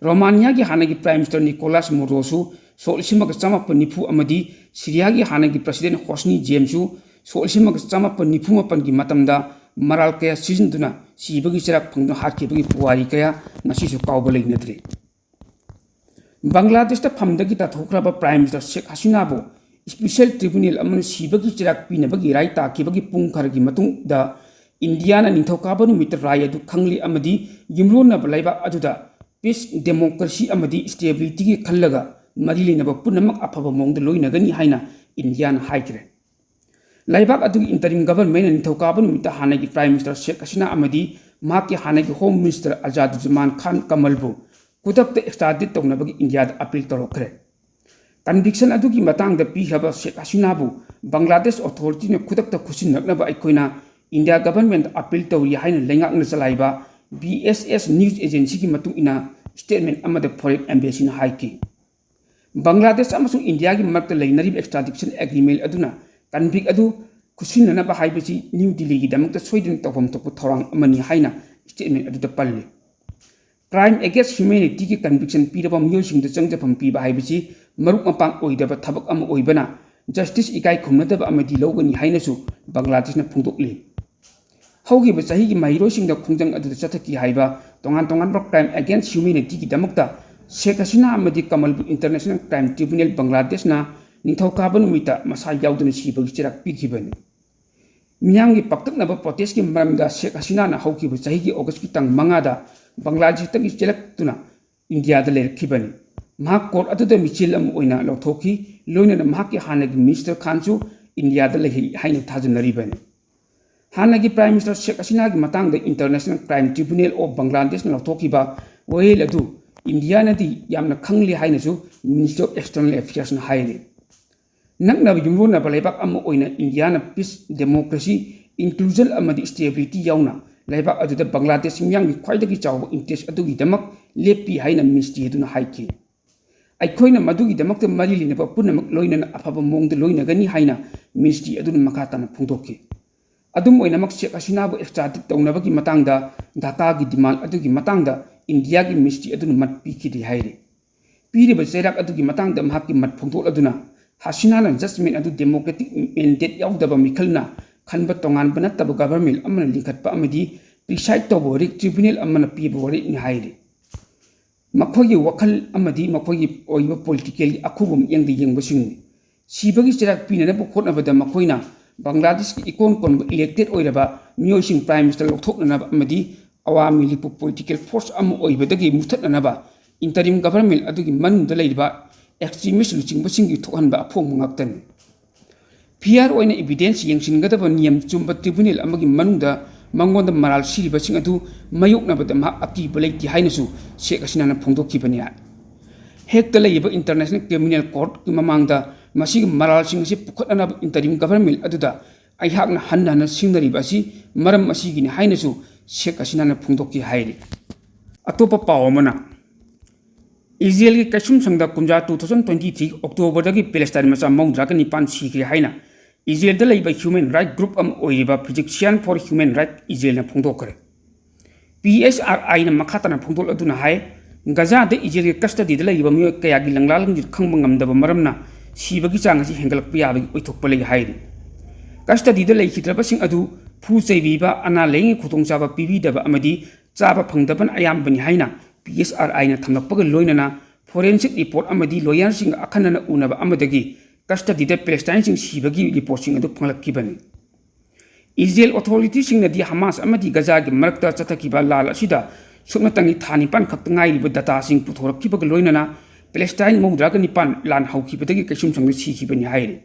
ꯔꯣꯃꯥꯅꯤꯌꯥꯒꯤ ꯍꯥꯟꯅꯒꯤ ꯄ꯭ꯔꯥꯏꯝ ꯃꯤꯅꯤꯁꯇꯔ ꯅꯤꯀꯣꯂꯥꯁ ꯃꯣꯔꯣꯁꯨ ꯁꯣꯛ ꯂꯤꯁꯤꯡ ꯑꯃꯒ ꯆꯥꯃꯥꯄꯟ ꯅꯤꯐꯨ ꯑꯃꯗꯤ ꯁꯤꯔꯤꯌꯥꯒꯤ ꯍꯥꯟꯅꯒꯤ ꯄ꯭ꯔꯁꯤꯗꯦꯟ ꯍꯣꯁꯅꯤ ꯖꯦꯝꯁꯨ ꯁꯣꯛ ꯂꯤꯁꯤꯡ ꯑꯃꯒ ꯆꯥꯃꯥꯄꯟ ꯅꯤꯐꯨ ꯃꯥꯄꯟꯒꯤ ꯃꯇꯝꯗ ꯃꯔꯥꯜ ꯀꯌꯥ ꯁꯤꯖꯤꯟꯗꯨꯅ ꯁꯤꯕꯒꯤ ꯆꯩꯔꯥꯛ ꯐꯪꯗꯨꯅ ꯍꯥꯠꯈꯤꯕꯒꯤ ꯄꯨꯋꯥꯔꯤ ꯀꯌꯥ ꯉꯁꯤꯁꯨ ꯀꯥꯎꯕ ꯂꯩꯅꯗ꯭ꯔꯤ꯫ ꯕꯪꯒ꯭ꯂꯥꯗꯦꯁꯇ ꯐꯝꯗꯒꯤ ꯇꯥꯊꯣꯛꯈ꯭ꯔꯕ ꯄ꯭ꯔꯥꯏꯝ ꯃꯤꯅꯤꯁꯇꯔ ꯁꯦꯈ ꯍꯁꯤꯅꯥꯕꯨ ꯏꯁꯄꯤꯁꯦꯜ ꯇ꯭ꯔꯤꯕꯨꯅꯦꯜ ꯑꯃꯅ ꯁꯤꯕꯒꯤ ꯆꯩꯔꯥꯛ ꯄꯤꯅꯕꯒꯤ ꯔꯥꯏ ꯇꯥꯈꯤꯕꯒꯤ ꯄꯨꯡ ꯈꯔꯒꯤ ꯃꯇꯨꯡꯗ ꯏꯟꯗꯤꯌꯥꯅ ꯅꯤꯡꯊꯧꯀꯥꯕ ꯅꯨꯃꯤꯠꯇ ꯔꯥꯏ ꯑꯗꯨ ꯈꯪꯂꯤ ꯑꯃꯗꯤ ꯌꯨꯝꯂꯣꯟꯅꯕ ꯂꯩꯕꯥꯛ ꯑꯗꯨꯗ ꯄꯤꯁ, ꯗꯦꯃꯣꯀ꯭ꯔꯦꯁꯤ ꯑꯃꯗꯤ ꯁ꯭ꯇꯦꯕꯤꯂꯤꯇꯤꯒꯤ ꯈꯜꯂꯒ ꯃꯔꯤ ꯂꯩꯅꯕ ꯄꯨꯝꯅꯃꯛ ꯑꯐꯕ ꯃꯑꯣꯡꯗ ꯂꯣꯏꯅꯒꯅꯤ ꯍꯥꯏꯅ ꯏꯟꯗꯤꯌꯥꯅ ꯍꯥꯏꯈ꯭ꯔꯦ꯫ ꯂꯩꯕꯥꯛ ꯑꯗꯨꯒꯤ ꯏꯟꯇꯔꯤꯝ ꯒꯚꯔꯟꯃꯦꯟꯅ ꯅꯤꯡꯊꯧꯀꯥꯕ ꯅꯨꯃꯤꯠꯇ ꯍꯥꯟꯅꯒꯤ ꯄ꯭ꯔꯥꯏꯝ ꯃꯤꯅꯤꯁꯇꯔ ꯁꯦꯈ ꯍꯁꯤꯅꯥ ꯑꯃꯗꯤ ꯃꯍꯥꯛꯀꯤ ꯍꯥꯟꯅꯒꯤ ꯍꯣꯝ ꯃꯤꯅꯤꯁꯇꯔ ꯑꯖꯥꯗꯨꯖꯃꯥꯟ ꯈꯥꯟ ꯀꯃꯜꯕꯨ ꯈꯨꯗꯛꯇ ꯑꯦꯛꯁꯇ꯭ꯔꯥꯗꯤꯠ ꯇꯧꯅꯕꯒꯤ ꯏꯟꯗꯤꯌꯥꯗ ꯑꯄꯤꯜ ꯇꯧꯔꯛꯈ꯭ꯔꯦ꯫ ꯀꯟꯚꯤꯛꯁꯟ ꯑꯗꯨꯒꯤ ꯃꯇꯥꯡꯗ ꯄꯤꯈ꯭ꯔꯕ ꯁꯦꯈ ꯍꯁꯤꯅꯥꯕꯨ ꯕꯪꯒ꯭ꯂꯥꯗꯦꯁ ꯑꯣꯊꯣꯔꯤꯇꯤꯅ ꯈꯨꯗꯛꯇ ꯈꯨꯠꯁꯤꯟꯅꯅꯕ ꯑꯩꯈꯣꯏꯅ ꯏꯟꯗꯤꯌꯥ ꯒꯚꯔꯟꯃꯦꯟꯗ ꯑꯄꯤꯜ ꯇꯧꯔꯤ ꯍꯥꯏꯅ ꯂꯩꯉꯥꯛꯅ ꯆꯂꯥꯏꯕ ꯕꯤ ꯑꯦꯁ ꯑꯦꯁ ꯅ꯭ꯌꯨꯁ ꯑꯦꯖꯦꯟꯁꯤꯒꯤ ꯃꯇꯨꯡ ꯏꯟꯅ ꯁ꯭ꯇꯦꯠꯃꯦꯟ ꯑꯃꯗ ꯐꯣꯔꯦꯟ ꯑꯦꯝꯕꯦꯁꯤꯅ ꯍꯥꯏꯈꯤ꯫ ꯕꯪꯒ꯭ꯂꯥꯗꯦꯁ ꯑꯃꯁꯨꯡ ꯏꯟꯗꯤꯌꯥꯒꯤ ꯃꯔꯛꯇ ꯂꯩꯅꯔꯤꯕ ꯑꯦꯛꯁꯇ꯭ꯔꯥꯗꯤꯛꯁꯟ ꯑꯦꯒ꯭ꯔꯤꯃꯦꯟ ꯑꯗꯨꯅ ꯀꯟꯚꯤꯛ ꯑꯗꯨ ꯈꯨꯠꯁꯤꯟꯅꯅꯕ ꯍꯥꯏꯕꯁꯤ ꯅ꯭ꯌꯨ ꯗꯤꯜꯂꯤꯒꯤꯗꯃꯛꯇ ꯁꯣꯏꯗꯅ ꯇꯧꯐꯝ ꯊꯣꯛꯄ ꯊꯧꯔꯥꯡ ꯑꯃꯅꯤ ꯍꯥꯏꯅ ꯁ꯭ꯇꯦꯠꯃꯦꯟ ꯑꯗꯨꯗ ꯄꯜꯂꯤ꯫ ꯀ꯭ꯔꯥꯏꯝ ꯑꯦꯒꯦꯟꯁ ꯍ꯭ꯌꯨꯃꯦꯅꯤꯇꯤꯒꯤ ꯀꯟꯚꯤꯛꯁꯟ ꯄꯤꯔꯕ ꯃꯤꯑꯣꯏꯁꯤꯡꯗ ꯆꯪꯖꯐꯝ ꯄꯤꯕ ꯍꯥꯏꯕꯁꯤ ꯃꯔꯨꯞ ꯃꯄꯥꯡ ꯑꯣꯏꯗꯕ ꯊꯕꯛ ꯑꯃ ꯑꯣꯏꯕꯅ ꯖꯁꯇꯤꯁ ꯏꯀꯥꯏ ꯈꯨꯝꯅꯗꯕ ꯑꯃꯗꯤ ꯂꯧꯒꯅꯤ ꯍꯥꯏꯅꯁꯨ ꯕꯪꯒ꯭ꯂꯥꯗꯦꯁꯅ ꯐꯣꯡꯗꯣꯛꯂꯤ꯫ ꯍꯧꯈꯤꯕ ꯆꯍꯤꯒꯤ ꯃꯍꯩꯔꯣꯏꯁꯤꯡꯗ ꯈꯣꯡꯖꯪ ꯑꯗꯨꯗ ꯆꯠꯊꯈꯤ ꯍꯥꯏꯕ ꯇꯣꯉꯥꯟ ꯇꯣꯉꯥꯟꯕ ꯀ꯭ꯔꯥꯏꯝ ꯑꯦꯒꯦꯟꯁ ꯍ꯭ꯌꯨꯃꯦꯅꯤꯇꯤꯒꯤꯗꯃꯛꯇ ꯁꯦꯈ ꯍꯁꯤꯅꯥ ꯑꯃꯗꯤ ꯀꯃꯜꯕꯨ ꯏꯟꯇꯔꯅꯦꯁꯅꯦꯜ ꯀ꯭ꯔꯥꯏꯝ ꯇ꯭ꯔꯤꯕꯨꯅꯦꯜ ꯕꯪꯒ꯭ꯂꯥꯗꯦꯁꯅ ꯅꯤꯡꯊꯧꯀꯥꯕ ꯅꯨꯃꯤꯠꯇ ꯃꯁꯥ ꯌꯥꯎꯗꯅ ꯁꯤꯕꯒꯤ ꯆꯩꯔꯥꯛ ꯄꯤꯈꯤꯕꯅꯤ꯫ ꯃꯤꯌꯥꯝꯒꯤ ꯄꯥꯛꯇꯛꯅꯕ ꯄ꯭ꯔꯣꯇꯦꯁꯀꯤ ꯃꯔꯝꯗ ꯁꯦꯈ ꯍꯁꯤꯅꯥꯅ ꯍꯧꯈꯤꯕ ꯆꯍꯤꯒꯤ ꯑꯣꯒꯁꯀꯤ ꯇꯥꯡ ꯃꯉꯥꯗ ꯕꯪꯒ꯭ꯂꯥꯗꯦꯁꯇꯒꯤ ꯆꯦꯜꯂꯛꯇꯨꯅ ꯏꯟꯗꯤꯌꯥꯗ ꯂꯩꯔꯛꯈꯤꯕꯅꯤ꯫ ꯃꯍꯥꯛ ꯀꯣꯔꯠ ꯑꯗꯨꯗ ꯃꯤꯆꯦꯜ ꯑꯃ ꯑꯣꯏꯅ ꯂꯧꯊꯣꯛꯈꯤ, ꯂꯣꯏꯅꯅ ꯃꯍꯥꯛꯀꯤ ꯍꯥꯟꯅꯒꯤ ꯃꯤꯅꯤꯁꯇꯔ ꯈꯥꯟꯁꯨ ꯏꯟꯗꯤꯌꯥꯗ ꯂꯩꯍꯜꯂꯤ ꯍꯥꯏꯅ ꯊꯥꯖꯅꯔꯤꯕꯅꯤ꯫ ꯍꯥꯟꯅꯒꯤ ꯄ꯭ꯔꯥꯏꯝ ꯃꯤꯅꯤꯁꯇꯔ ꯁꯦꯈ ꯍꯁꯤꯅꯥꯒꯤ ꯃꯇꯥꯡꯗ ꯏꯟꯇꯔꯅꯦꯁꯅꯦꯜ ꯀ꯭ꯔꯥꯏꯝ ꯇ꯭ꯔꯤꯕꯨꯅꯦꯜ ꯑꯣꯐ ꯕꯪꯒ꯭ꯂꯥꯗꯦꯁꯅ ꯂꯧꯊꯣꯛꯈꯤꯕ ꯋꯥꯌꯦꯜ ꯑꯗꯨ ꯏꯟꯗꯤꯌꯥꯅꯗꯤ ꯌꯥꯝꯅ ꯈꯪꯂꯤ ꯍꯥꯏꯅꯁꯨ ꯃꯤꯅꯤꯁꯇ꯭ꯔꯤ ꯑꯣꯐ ꯑꯦꯛꯁꯇꯔꯅꯦꯜ ꯑꯦꯐꯤꯌꯔꯁꯅ ꯍꯥꯏꯔꯤ꯫ ꯅꯛꯅꯕ ꯌꯨꯝꯂꯣꯟꯅꯕ ꯂꯩꯕꯥꯛ ꯑꯃ ꯑꯣꯏꯅ ꯏꯟꯗꯤꯌꯥꯅ ꯄꯤꯁ, ꯗꯦꯃꯣꯀ꯭ꯔꯦꯁꯤ, ꯏꯟꯀ꯭ꯂꯨꯖꯟ ꯑꯃꯗꯤ ꯁ꯭ꯇꯦꯕꯤꯂꯤꯇꯤ ꯌꯥꯎꯅ ꯂꯩꯕꯥꯛ ꯑꯗꯨꯗ ꯕꯪꯒ꯭ꯂꯥꯗꯦꯁ ꯃꯤꯌꯥꯝꯒꯤ ꯈ꯭ꯋꯥꯏꯗꯒꯤ ꯆꯥꯎꯕ ꯏꯟꯇꯔꯦꯁ ꯑꯗꯨꯒꯤꯗꯃꯛ ꯂꯦꯞꯄꯤ ꯍꯥꯏꯅ ꯃꯤꯅꯤꯁꯇ꯭ꯔꯤ ꯑꯗꯨꯅ ꯍꯥꯏꯈꯤ꯫ ꯑꯩꯈꯣꯏꯅ ꯃꯗꯨꯒꯤꯗꯃꯛꯇ ꯃꯔꯤ ꯂꯩꯅꯕ ꯄꯨꯝꯅꯃꯛ ꯂꯣꯏꯅꯅ ꯑꯐꯕ ꯃꯑꯣꯡꯗ ꯂꯣꯏꯅꯒꯅꯤ ꯍꯥꯏꯅ ꯃꯤꯅꯤꯁꯇ꯭ꯔꯤ ꯑꯗꯨꯅ ꯃꯈꯥ ꯇꯥꯅ ꯐꯣꯡꯗꯣꯛꯈꯤ꯫ ꯑꯗꯨꯝ ꯑꯣꯏꯅꯃꯛ ꯁꯦꯈ ꯍꯁꯤꯅꯥꯕꯨ ꯑꯦꯛꯁꯇ꯭ꯔꯥꯗꯤꯠ ꯇꯧꯅꯕꯒꯤ ꯃꯇꯥꯡꯗ ꯙꯥꯀꯥꯒꯤ ꯗꯤꯃꯥꯟ ꯑꯗꯨꯒꯤ ꯃꯇꯥꯡꯗ ꯏꯟꯗꯤꯌꯥꯒꯤ ꯃꯤꯅꯤꯁꯇ꯭ꯔꯤ ꯑꯗꯨꯅ ꯃꯠ ꯄꯤꯈꯤꯗꯦ ꯍꯥꯏꯔꯤ꯫ ꯄꯤꯔꯤꯕ ꯆꯩꯔꯥꯛ ꯑꯗꯨꯒꯤ ꯃꯇꯥꯡꯗ ꯃꯍꯥꯛꯀꯤ ꯃꯠ ꯐꯣꯡꯗꯣꯛꯂꯗꯨꯅ ꯍꯁꯤꯅꯥꯅ ꯖꯁꯃꯦꯟ ꯑꯗꯨ ꯗꯦꯃꯣꯀ꯭ꯔꯦꯇꯤꯛ ꯃꯦꯟꯗꯦꯠ ꯌꯥꯎꯗꯕ ꯃꯤꯈꯜꯅ ꯈꯟꯕ ꯇꯣꯉꯥꯟꯕ ꯅꯠꯇꯕ ꯒꯚꯔꯟꯃꯦꯟ ꯑꯃꯅ ꯂꯤꯡꯈꯠꯄ ꯑꯃꯗꯤ ꯄ꯭ꯔꯤꯁꯥꯏꯗ ꯇꯧꯕ ꯋꯥꯔꯦꯞ ꯇ꯭ꯔꯤꯕꯨꯅꯦꯜ ꯑꯃꯅ ꯄꯤꯕ ꯋꯥꯔꯦꯞꯅꯤ ꯍꯥꯏꯔꯤ꯫ ꯃꯈꯣꯏꯒꯤ ꯋꯥꯈꯜ ꯑꯃꯗꯤ ꯃꯈꯣꯏꯒꯤ ꯑꯣꯏꯕ ꯄꯣꯂꯤꯇꯤꯀꯦꯜꯒꯤ ꯑꯈꯨꯕ ꯃꯤꯠꯌꯦꯡꯗ ꯌꯦꯡꯕꯁꯤꯡꯅꯤ꯫ ꯁꯤꯕꯒꯤ ꯆꯩꯔꯥꯛ ꯄꯤꯅꯅꯕ ꯍꯣꯠꯅꯕꯗ ꯃꯈꯣꯏꯅ ꯕꯪꯒ꯭ꯂꯥꯗꯦꯁꯀꯤ ꯏꯀꯣꯟ ꯀꯣꯟꯕ ꯏꯂꯦꯛꯇꯦꯗ ꯑꯣꯏꯔꯕ ꯃꯤꯑꯣꯏꯁꯤꯡ ꯄ꯭ꯔꯥꯏꯝ ꯃꯤꯅꯤꯁꯇꯔ ꯂꯧꯊꯣꯛꯅꯅꯕ ꯑꯃꯗꯤ ꯑꯋꯥꯃꯤ ꯂꯤꯛꯄꯨ ꯄꯣꯂꯤꯇꯤꯀꯦꯜ ꯐꯣꯔꯁ ꯑꯃ ꯑꯣꯏꯕꯗꯒꯤ ꯃꯨꯊꯠꯅꯅꯕ ꯏꯟꯇꯔꯤꯝ ꯒꯚꯔꯟꯃꯦꯟ ꯑꯗꯨꯒꯤ ꯃꯅꯨꯡꯗ ꯂꯩꯔꯤꯕ ꯑꯦꯛꯁꯇ꯭ꯔꯤꯃꯤꯁ ꯂꯨꯆꯤꯡꯕꯁꯤꯡꯒꯤ ꯊꯣꯛꯍꯟꯕ ꯑꯐꯣꯡꯕ ꯉꯥꯛꯇꯅꯤ꯫ ꯐꯤꯌꯥꯔ ꯑꯣꯏꯅ ꯏꯕꯤꯗꯦꯟꯁ ꯌꯦꯡꯁꯤꯟꯒꯗꯕ ꯅꯤꯌꯝ ꯆꯨꯝꯕ ꯇ꯭ꯔꯤꯕꯨꯅꯦꯜ ꯑꯃꯒꯤ ꯃꯅꯨꯡꯗ ꯃꯉꯣꯟꯗ ꯃꯔꯥꯜ ꯁꯤꯔꯤꯕꯁꯤꯡ ꯑꯗꯨ ꯃꯥꯌꯣꯛꯅꯕꯗ ꯃꯍꯥꯛ ꯑꯀꯤꯕ ꯂꯩꯇꯦ ꯍꯥꯏꯅꯁꯨ ꯁꯦꯈ ꯍꯁꯤꯅꯥꯅ ꯐꯣꯡꯗꯣꯛꯈꯤꯕꯅꯤ꯫ ꯍꯦꯛꯇ ꯂꯩꯔꯤꯕ ꯏꯟꯇꯔꯅꯦꯁꯅꯦꯜ ꯀ꯭ꯔꯤꯃꯤꯅꯦꯜ ꯀꯣꯔꯠꯀꯤ ꯃꯃꯥꯡꯗ ꯃꯁꯤꯒꯤ ꯃꯔꯥꯜꯁꯤꯡ ꯑꯁꯤ ꯄꯨꯈꯠꯅꯅꯕ ꯏꯟꯇꯔꯤꯝ ꯒꯚꯔꯟꯃꯦꯟ ꯑꯗꯨꯗ ꯑꯩꯍꯥꯛꯅ ꯍꯟꯅ ꯍꯟꯅ ꯁꯤꯡꯅꯔꯤꯕ ꯑꯁꯤ ꯃꯔꯝ ꯑꯁꯤꯒꯤꯅꯤ ꯍꯥꯏꯅꯁꯨ ꯁꯦꯈ ꯍꯁꯤꯅꯥꯅ ꯐꯣꯡꯗꯣꯛꯈꯤ ꯍꯥꯏꯔꯤ꯫ ꯑꯇꯣꯞꯄ ꯄꯥꯎ ꯑꯃꯅ, ꯏꯖꯔꯦꯜꯒꯤ ꯀꯩꯁꯨꯝꯁꯪꯗ ꯀꯨꯝꯖꯥ two thousand twenty three Octoberꯗꯒꯤ ꯄꯦꯂꯦꯁꯇꯥꯏꯟ ꯃꯆꯥ ꯃꯧꯗ꯭ꯔꯥꯒ ꯅꯤꯄꯥꯟ ꯁꯤꯈ꯭ꯔꯦ ꯍꯥꯏꯅ ꯏꯖꯔꯦꯜꯗ ꯂꯩꯕ human right group ꯑꯃ ꯑꯣꯏꯔꯤꯕ Physician for Human Right ꯏꯖꯔꯦꯜꯅ ꯐꯣꯡꯗꯣꯛꯈ꯭ꯔꯦ꯫ ꯄꯤ ꯑꯦꯁ ꯑꯥꯔ ꯑꯥꯏꯅ ꯃꯈꯥ ꯇꯥꯅ ꯐꯣꯡꯗꯣꯛꯂꯗꯨꯅ ꯍꯥꯏ, ꯒꯖꯥꯗ ꯏꯖꯔꯦꯜꯒꯤ ꯀꯁꯇꯗꯤꯗ ꯂꯩꯔꯤꯕ ꯃꯤꯑꯣꯏ ꯀꯌꯥꯒꯤ ꯂꯪꯂꯥ ꯂꯪꯖꯤꯠ ꯈꯪꯕ ꯉꯝꯗꯕ ꯃꯔꯝꯅ ꯁꯤꯕꯒꯤ ꯆꯥꯡ ꯑꯁꯤ ꯍꯦꯟꯒꯠꯂꯛꯄ ꯌꯥꯕꯒꯤ ꯑꯣꯏꯊꯣꯛꯄ ꯂꯩ ꯍꯥꯏꯔꯤ꯫ ꯀꯁꯇꯗꯤꯗ ꯂꯩꯈꯤꯗ꯭ꯔꯕꯁꯤꯡ ꯑꯗꯨ ꯐꯨ ꯆꯩꯕꯤꯕ, ꯑꯅꯥ ꯂꯥꯏꯌꯦꯡꯒꯤ ꯈꯨꯗꯣꯡꯆꯥꯕ ꯄꯤꯕꯤꯗꯕ ꯑꯃꯗꯤ ꯆꯥꯕ ꯐꯪꯗꯕꯅ ꯑꯌꯥꯝꯕꯅꯤ ꯍꯥꯏꯅ ꯄꯤ ꯑꯦꯁ ꯑꯥꯔ ꯑꯥꯏꯅ ꯊꯝꯂꯛꯄꯒ ꯂꯣꯏꯅꯅ forensic report ꯑꯃꯗꯤ ꯂꯣꯌꯔꯁꯤꯡꯒ ꯑꯈꯟꯅꯅ ꯎꯅꯕ ꯑꯃꯗꯒꯤ ꯀꯁꯇꯗꯤꯗ ꯄꯦꯂꯦꯁꯇꯥꯏꯟꯁꯤꯡ ꯁꯤꯕꯒꯤ ꯔꯤꯄꯣꯔꯠꯁꯤꯡ ꯑꯗꯨ ꯐꯪꯂꯛꯈꯤꯕꯅꯤ꯫ ꯏꯖꯔꯦꯜ ꯑꯣꯊꯣꯔꯤꯇꯤꯁꯤꯡꯅꯗꯤ ꯍꯃꯥꯁ ꯑꯃꯗꯤ ꯒꯖꯥꯒꯤ ꯃꯔꯛꯇ ꯆꯠꯊꯈꯤꯕ ꯂꯥꯟ ꯑꯁꯤꯗ ꯁꯨꯞꯅꯇꯪꯒꯤ ꯊꯥ ꯅꯤꯄꯥꯟ ꯈꯛꯇ ꯉꯥꯏꯔꯤꯕ ꯗꯇꯥꯁꯤꯡ ꯄꯨꯊꯣꯔꯛꯈꯤꯕꯒ ꯂꯣꯏꯅꯅ ꯄꯦꯂꯦꯁꯇꯥꯏꯟ ꯃꯧꯗ꯭ꯔꯥꯒ ꯅꯤꯄꯥꯟ ꯂꯥꯟ ꯍꯧꯈꯤꯕꯗꯒꯤ ꯀꯩꯁꯨꯝꯁꯪꯗ ꯁꯤꯈꯤꯕꯅꯤ ꯍꯥꯏꯔꯤ꯫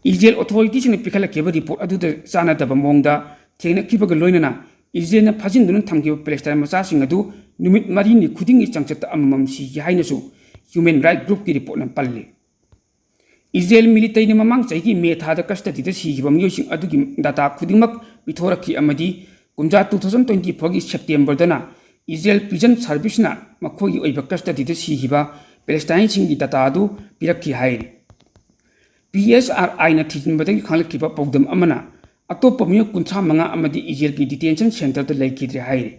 ꯏꯖꯔꯦꯜ ꯑꯣꯊꯣꯔꯤꯇꯤꯁꯤꯡꯅ ꯄꯤꯈꯠꯂꯛꯈꯤꯕ ꯔꯤꯄꯣꯔꯠ ꯑꯗꯨꯗ ꯆꯥꯟꯅꯗꯕ ꯃꯑꯣꯡꯗ ꯊꯦꯡꯅꯈꯤꯕꯒ ꯂꯣꯏꯅꯅ ꯏꯖꯔꯦꯜꯅ ꯐꯥꯖꯤꯟꯗꯨꯅ ꯊꯝꯈꯤꯕ ꯄꯦꯂꯦꯁꯇꯥꯏꯟ ꯃꯆꯥꯁꯤꯡ ꯑꯗꯨ ꯅꯨꯃꯤꯠ ꯃꯔꯤꯅꯤ ꯈꯨꯗꯤꯡꯒꯤ ꯆꯥꯡꯆꯠꯇ ꯑꯃꯃꯝ ꯁꯤꯈꯤ ꯍꯥꯏꯅꯁꯨ human right groupꯀꯤ ꯔꯤꯄꯣꯔꯠꯅ ꯄꯜꯂꯤ꯫ ꯏꯖꯔꯦꯜ ꯃꯤꯂꯤꯇꯔꯤꯅ ꯃꯃꯥꯡ ꯆꯍꯤꯒꯤ ꯃꯦ ꯊꯥꯗ ꯀꯁꯇꯗꯤꯗ ꯁꯤꯈꯤꯕ ꯃꯤꯑꯣꯏꯁꯤꯡ ꯑꯗꯨꯒꯤ ꯗꯇꯥ ꯈꯨꯗꯤꯡꯃꯛ ꯄꯤꯊꯣꯔꯛꯈꯤ ꯑꯃꯗꯤ ꯀꯨꯝꯖꯥ two thousand twenty fourꯒꯤ Septemberꯗꯅ ꯏꯖꯔꯦꯜ ꯄ꯭ꯔꯤꯖꯟ ꯁꯥꯔꯚꯤꯁꯅ ꯃꯈꯣꯏꯒꯤ ꯑꯣꯏꯕ ꯀꯁꯇꯗꯤꯗ ꯁꯤꯈꯤꯕ ꯄꯦꯂꯦꯁꯇꯥꯏꯟꯁꯤꯡꯒꯤ ꯗꯇꯥ ꯑꯗꯨ ꯄꯤꯔꯛꯈꯤ ꯍꯥꯏꯔꯤ꯫ ꯄꯤ ꯑꯦꯁ ꯑꯥꯔ ꯑꯥꯏꯅ ꯊꯤꯖꯤꯟꯕꯗꯒꯤ ꯈꯪꯂꯛꯈꯤꯕ ꯄꯥꯎꯗꯝ ꯑꯃꯅ ꯑꯇꯣꯞꯄ ꯃꯤꯑꯣꯏ ꯀꯨꯟꯊ꯭ꯔꯥ ꯃꯉꯥ ꯑꯃꯗꯤ ꯏꯖꯔꯦꯜꯒꯤ ꯗꯤꯇꯦꯟꯁꯟ ꯁꯦꯟꯇꯔꯗ ꯂꯩꯈꯤꯗ꯭ꯔꯦ ꯍꯥꯏꯔꯤ꯫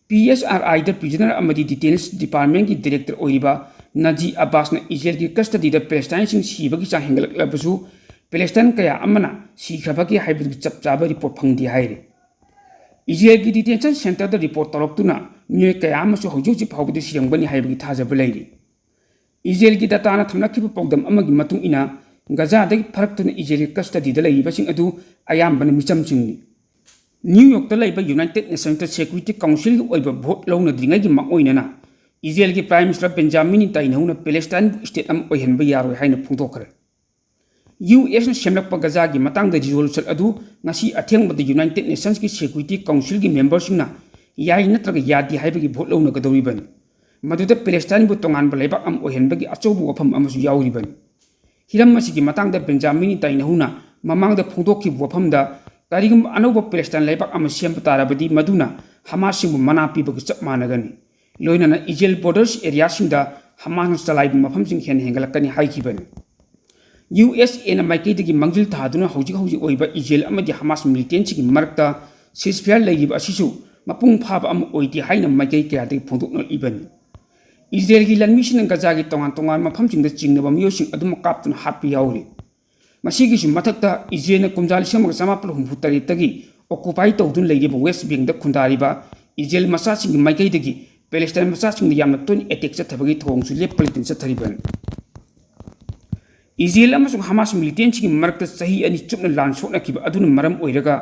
ꯄꯤ ꯑꯦꯁ ꯑꯥꯔ ꯑꯥꯏꯗ ꯄ꯭ꯔꯤꯖꯅꯔ ꯑꯃꯗꯤ ꯗꯤꯇꯦꯟꯁ ꯗꯤꯄꯥꯔꯠꯃꯦꯟꯒꯤ ꯗꯤꯔꯦꯛꯇꯔ ꯑꯣꯏꯔꯤꯕ ꯅꯥꯖꯤ ꯑꯕꯥꯁꯅ ꯏꯖꯔꯦꯜꯒꯤ ꯀꯁꯇꯗꯤꯗ ꯄꯦꯂꯦꯁꯇꯥꯏꯟꯁꯤꯡ ꯁꯤꯕꯒꯤ ꯆꯥꯡ ꯍꯦꯟꯒꯠꯂꯛꯂꯕꯁꯨ ꯄꯦꯂꯦꯁꯇꯥꯏꯟ ꯀꯌꯥ ꯑꯃꯅ ꯁꯤꯈ꯭ꯔꯕꯒꯦ ꯍꯥꯏꯕꯗꯨꯒꯤ ꯆꯞ ꯆꯥꯕ ꯔꯤꯄꯣꯔꯠ ꯐꯪꯗꯦ ꯍꯥꯏꯔꯤ꯫ ꯏꯖꯔꯦꯜꯒꯤ ꯗꯤꯇꯦꯟꯁꯟ ꯁꯦꯟꯇꯔꯗ ꯔꯤꯄꯣꯔꯠ ꯇꯧꯔꯛꯇꯨꯅ ꯃꯤꯑꯣꯏ ꯀꯌꯥ ꯑꯃꯁꯨ ꯍꯧꯖꯤꯛ ꯍꯧꯖꯤꯛ ꯐꯥꯎꯕꯗ ꯁꯤꯔꯝꯒꯅꯤ ꯍꯥꯏꯕꯒꯤ ꯊꯥꯖꯕ ꯂꯩꯔꯤ꯫ ꯏꯖꯔꯦꯜꯒꯤ ꯗꯇꯥꯅ ꯊꯝꯂꯛꯈꯤꯕ ꯄꯥꯎꯗꯝ ꯑꯃꯒꯤ ꯃꯇꯨꯡ ꯏꯟꯅ, ꯒꯖꯥꯗꯒꯤ ꯐꯥꯔꯛꯇꯨꯅ ꯏꯖꯔꯦꯜꯒꯤ ꯀꯁꯇꯗꯤꯗ ꯂꯩꯔꯤꯕꯁꯤꯡ ꯑꯗꯨ ꯑꯌꯥꯝꯕꯅ ꯃꯤꯆꯝꯁꯤꯡꯅꯤ꯫ ꯅ꯭ꯌꯨ ꯌꯣꯔꯛꯇ ꯂꯩꯕ ꯌꯨꯅꯥꯏꯇꯦꯗ ꯅꯦꯁꯟꯁꯇ ꯁꯦꯀ꯭ꯌꯨꯔꯤꯇꯤ ꯀꯥꯎꯟꯁꯤꯜꯒꯤ ꯑꯣꯏꯕ ꯚꯣꯠ ꯂꯧꯅꯗ꯭ꯔꯤꯉꯩꯒꯤ ꯃꯥꯡꯑꯣꯏꯅꯅ ꯏꯖꯔꯦꯜꯒꯤ ꯄ꯭ꯔꯥꯏꯝ ꯃꯤꯅꯤꯁꯇꯔ ꯕꯦꯟꯖꯥꯃꯤꯟ ꯅꯦꯇꯥꯟꯌꯥꯍꯨꯅ ꯄꯦꯂꯦꯁꯇꯥꯏꯟꯕꯨ ꯁ꯭ꯇꯦꯠ ꯑꯃ ꯑꯣꯏꯍꯟꯕ ꯌꯥꯔꯣꯏ ꯍꯥꯏꯅ ꯐꯣꯡꯗꯣꯛꯈ꯭ꯔꯦ꯫ ꯌꯨ ꯑꯦꯁꯅ ꯁꯦꯝꯂꯛꯄ ꯒꯖꯥꯒꯤ ꯃꯇꯥꯡꯗ ꯔꯤꯖꯣꯂꯨꯁꯟ ꯑꯗꯨ ꯉꯁꯤ ꯑꯊꯦꯡꯕꯗ ꯌꯨꯅꯥꯏꯇꯦꯗ ꯅꯦꯁꯟꯁꯀꯤ ꯁꯦꯀ꯭ꯌꯨꯔꯤꯇꯤ ꯀꯥꯎꯟꯁꯤꯜꯒꯤ ꯃꯦꯝꯕꯔꯁꯤꯡꯅ ꯌꯥꯏ ꯅꯠꯇ꯭ꯔꯒ ꯌꯥꯗꯦ ꯍꯥꯏꯕꯒꯤ ꯚꯣꯠ ꯂꯧꯅꯒꯗꯧꯔꯤꯕꯅꯤ꯫ ꯃꯗꯨꯗ ꯄꯦꯂꯦꯁꯇꯥꯏꯟꯕꯨ ꯇꯣꯉꯥꯟꯕ ꯂꯩꯕꯥꯛ ꯑꯃ ꯑꯣꯏꯍꯟꯕꯒꯤ ꯑꯆꯧꯕ ꯋꯥꯐꯝ ꯑꯃꯁꯨ ꯌꯥꯎꯔꯤꯕꯅꯤ꯫ ꯍꯤꯔꯝ ꯑꯁꯤꯒꯤ ꯃꯇꯥꯡꯗ ꯕꯦꯟꯖꯥꯃꯤꯟ ꯅꯦꯇꯥꯟꯌꯥꯍꯨꯅ ꯃꯃꯥꯡꯗ ꯐꯣꯡꯗꯣꯛꯈꯤꯕ ꯋꯥꯐꯝꯗ, ꯀꯔꯤꯒꯨꯝꯕ ꯑꯅꯧꯕ ꯄꯦꯂꯦꯁꯇꯥꯏꯟ ꯂꯩꯕꯥꯛ ꯑꯃ ꯁꯦꯝꯕ ꯇꯥꯔꯕꯗꯤ, ꯃꯗꯨꯅ ꯍꯃꯥꯁꯁꯤꯡꯕꯨ ꯃꯅꯥ ꯄꯤꯕꯒ ꯆꯞ ꯃꯥꯟꯅꯒꯅꯤ꯫ ꯂꯣꯏꯅꯅ ꯏꯖꯔꯦꯜ ꯕꯣꯔꯗꯔꯁ ꯑꯦꯔꯤꯌꯥꯁꯤꯡꯗ ꯍꯃꯥꯁꯅ ꯆꯂꯥꯏꯕ ꯃꯐꯝꯁꯤꯡ ꯍꯦꯟꯅ ꯍꯦꯟꯒꯠꯂꯛꯀꯅꯤ ꯍꯥꯏꯈꯤꯕꯅꯤ꯫ ꯌꯨ ꯑꯦꯁ ꯑꯦꯅ ꯃꯥꯏꯀꯩꯗꯒꯤ ꯃꯥꯡꯖꯤꯜ ꯊꯥꯗꯨꯅ ꯍꯧꯖꯤꯛ ꯍꯧꯖꯤꯛ ꯑꯣꯏꯕ ꯏꯖꯔꯦꯜ ꯑꯃꯗꯤ ꯍꯃꯥꯁ ꯃꯤꯂꯤꯇꯦꯟꯁꯤꯡꯒꯤ ꯃꯔꯛꯇ ꯁꯤꯖꯐꯤꯌꯥꯔ ꯂꯩꯔꯤꯕ ꯑꯁꯤꯁꯨ ꯃꯄꯨꯡ ꯐꯥꯕ ꯑꯃ ꯑꯣꯏꯗꯦ ꯍꯥꯏꯅ ꯃꯥꯏꯀꯩ ꯀꯌꯥꯗꯒꯤ ꯐꯣꯡꯗꯣꯛꯅꯔꯛꯂꯤꯕꯅꯤ꯫ ꯏꯖꯔꯦꯜꯒꯤ ꯂꯟꯃꯤꯁꯤꯡꯅ ꯒꯖꯥꯒꯤ ꯇꯣꯉꯥꯟ ꯇꯣꯉꯥꯟꯕ ꯃꯐꯝꯁꯤꯡꯗ ꯆꯤꯡꯅꯕ ꯃꯤꯑꯣꯏꯁꯤꯡ ꯑꯗꯨꯃꯛ ꯀꯥꯞꯇꯨꯅ ꯍꯥꯠꯄ ꯌꯥꯎꯔꯤ꯫ ꯃꯁꯤꯒꯤꯁꯨ ꯃꯊꯛꯇ, ꯏꯖꯔꯦꯜꯅ ꯀꯨꯝꯖꯥ ꯂꯤꯁꯤꯡ ꯑꯃꯒ ꯆꯃꯥꯄꯜ ꯍꯨꯝꯐꯨ ꯇꯔꯦꯠꯇꯒꯤ ꯑꯣꯀꯨꯄꯥꯏ ꯇꯧꯗꯨꯅ ꯂꯩꯔꯤꯕ ꯋꯦꯁ ꯕꯦꯡꯗ ꯈꯨꯟꯗꯥꯔꯤꯕ ꯏꯖꯔꯦꯜ ꯃꯆꯥꯁꯤꯡꯒꯤ ꯃꯥꯏꯀꯩꯗꯒꯤ ꯄꯦꯂꯦꯁꯇꯥꯏꯟ ꯃꯆꯥꯁꯤꯡꯗ ꯌꯥꯝꯅ ꯇꯣꯏꯅ ꯑꯦꯇꯦꯛ ꯆꯠꯊꯕꯒꯤ ꯊꯧꯑꯣꯡꯁꯨ ꯂꯦꯞꯄ ꯂꯩꯇꯅ ꯆꯠꯊꯔꯤꯕꯅꯤ꯫ ꯏꯖꯔꯦꯜ ꯑꯃꯁꯨꯡ ꯍꯃꯥꯁ ꯃꯤꯂꯤꯇꯦꯟꯁꯤꯡꯒꯤ ꯃꯔꯛꯇ ꯆꯍꯤ ꯑꯅꯤ ꯆꯨꯞꯅ ꯂꯥꯟ ꯁꯣꯛꯅꯈꯤꯕ ꯑꯗꯨꯅ ꯃꯔꯝ ꯑꯣꯏꯔꯒ,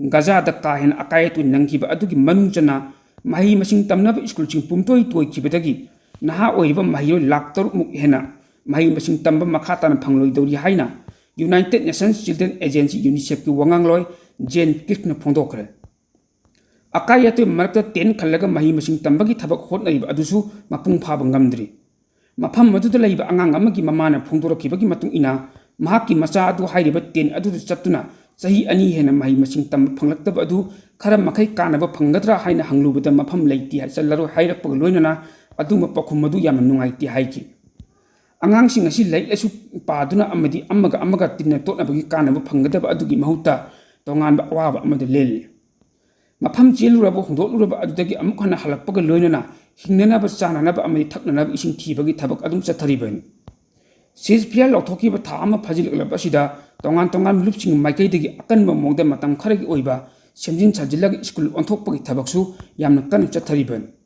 ꯒꯖꯥꯗ ꯀꯥ ꯍꯦꯟꯅ ꯑꯀꯥꯏ ꯑꯇꯣꯏ ꯅꯪꯈꯤꯕ ꯑꯗꯨꯒꯤ ꯃꯅꯨꯡ ꯆꯟꯅ ꯃꯍꯩ ꯃꯁꯤꯡ ꯇꯝꯅꯕ ꯁ꯭ꯀꯨꯜꯁꯤꯡ ꯄꯨꯝꯇꯣꯏ ꯇꯣꯏꯈꯤꯕꯗꯒꯤ ꯅꯍꯥ ꯑꯣꯏꯔꯤꯕ ꯃꯍꯩꯔꯣꯏ ꯂꯥꯈ ꯇꯔꯨꯛ ꯃꯨꯛ ꯍꯦꯟꯅ ꯃꯍꯩ ꯃꯁꯤꯡ ꯇꯝꯕ ꯃꯈꯥ ꯇꯥꯅ ꯐꯪꯂꯣꯏꯗꯧꯔꯤ ꯍꯥꯏꯅ ꯌꯨꯅꯥꯏꯇꯦꯗ ꯅꯦꯁꯟꯁ ꯆꯤꯜꯗ꯭ꯔꯦꯟ ꯑꯦꯖꯦꯟꯁꯤ, ꯌꯨꯅꯤꯁꯦꯐꯀꯤ ꯋꯥꯉꯥꯡꯂꯣꯏ ꯖꯦꯟ ꯀꯤꯔꯛꯅ ꯐꯣꯡꯗꯣꯛꯈ꯭ꯔꯦ꯫ ꯑꯀꯥꯏ ꯑꯇꯣꯏ ꯃꯔꯛꯇ ꯇꯦꯟ ꯈꯜꯂꯒ ꯃꯍꯩ ꯃꯁꯤꯡ ꯇꯝꯕꯒꯤ ꯊꯕꯛ ꯍꯣꯠꯅꯔꯤꯕ ꯑꯗꯨꯁꯨ ꯃꯄꯨꯡ ꯐꯥꯕ ꯉꯝꯗ꯭ꯔꯤ꯫ ꯃꯐꯝ ꯑꯗꯨꯗ ꯂꯩꯕ ꯑꯉꯥꯡ ꯑꯃꯒꯤ ꯃꯃꯥꯅ ꯐꯣꯡꯗꯣꯔꯛꯈꯤꯕꯒꯤ ꯃꯇꯨꯡ ꯏꯟꯅ, ꯃꯍꯥꯛꯀꯤ ꯃꯆꯥ ꯑꯗꯨ ꯍꯥꯏꯔꯤꯕ ꯇꯦꯟ ꯑꯗꯨꯗ ꯆꯠꯇꯨꯅ ꯆꯍꯤ ꯑꯅꯤ ꯍꯦꯟꯅ ꯃꯍꯩ ꯃꯁꯤꯡ ꯇꯝꯕ ꯐꯪꯂꯛꯇꯕ ꯑꯗꯨ ꯈꯔ ꯃꯈꯩ ꯀꯥꯟꯅꯕ ꯐꯪꯒꯗ꯭ꯔꯥ ꯍꯥꯏꯅ ꯍꯪꯂꯨꯕꯗ, ꯃꯐꯝ ꯂꯩꯇꯦ, ꯆꯠꯂꯔꯣꯏ ꯍꯥꯏꯔꯛꯄꯒ ꯂꯣꯏꯅꯅ ꯑꯗꯨꯒꯨꯝꯕ ꯄꯥꯎꯈꯨꯝ ꯑꯗꯨ ꯌꯥꯝꯅ ꯅꯨꯡꯉꯥꯏꯇꯦ ꯍꯥꯏꯈꯤ꯫ ꯑꯉꯥꯡꯁꯤꯡ ꯑꯁꯤ ꯂꯥꯏꯔꯤꯛ ꯂꯥꯏꯁꯨ ꯄꯥꯗꯨꯅ ꯑꯃꯗꯤ ꯑꯃꯒ ꯑꯃꯒ ꯇꯤꯟꯅ ꯇꯣꯠꯅꯕꯒꯤ ꯀꯥꯟꯅꯕ ꯐꯪꯒꯗꯕ ꯑꯗꯨꯒꯤ ꯃꯍꯨꯠꯇ ꯇꯣꯉꯥꯟꯕ ꯑꯋꯥꯕ ꯑꯃꯗ ꯂꯦꯜꯂꯤ꯫ ꯃꯐꯝ ꯆꯦꯜꯂꯨꯔꯕ, ꯍꯣꯡꯗꯣꯛꯂꯨꯔꯕ ꯑꯗꯨꯗꯒꯤ ꯑꯃꯨꯛ ꯍꯟꯅ ꯍꯜꯂꯛꯄꯒ ꯂꯣꯏꯅꯅ ꯍꯤꯡꯅꯅꯕ ꯆꯥꯅꯅꯕ ꯑꯃꯗꯤ ꯊꯛꯅꯅꯕ ꯏꯁꯤꯡ ꯊꯤꯕꯒꯤ ꯊꯕꯛ ꯑꯗꯨꯝ ꯆꯠꯊꯔꯤꯕꯅꯤ꯫ ꯁꯤꯖꯐꯤꯌꯥꯔ ꯂꯥꯎꯊꯣꯛꯈꯤꯕ ꯊꯥ ꯑꯃ ꯐꯥꯖꯤꯜꯂꯛꯂꯕ ꯑꯁꯤꯗ ꯇꯣꯉꯥꯟ ꯇꯣꯉꯥꯟꯕ ꯂꯨꯞꯁꯤꯡꯒꯤ ꯃꯥꯏꯀꯩꯗꯒꯤ ꯑꯀꯟꯕ ꯃꯑꯣꯡꯗ ꯃꯇꯝ ꯈꯔꯒꯤ ꯑꯣꯏꯕ ꯁꯦꯝꯖꯤꯟ ꯁꯥꯖꯤꯜꯂꯒ ꯁ꯭ꯀꯨꯜ ꯑꯣꯟꯊꯣꯛꯄꯒꯤ ꯊꯕꯛꯁꯨ ꯌꯥꯝꯅ ꯀꯟꯅ ꯆꯠꯊꯔꯤꯕꯅꯤ꯫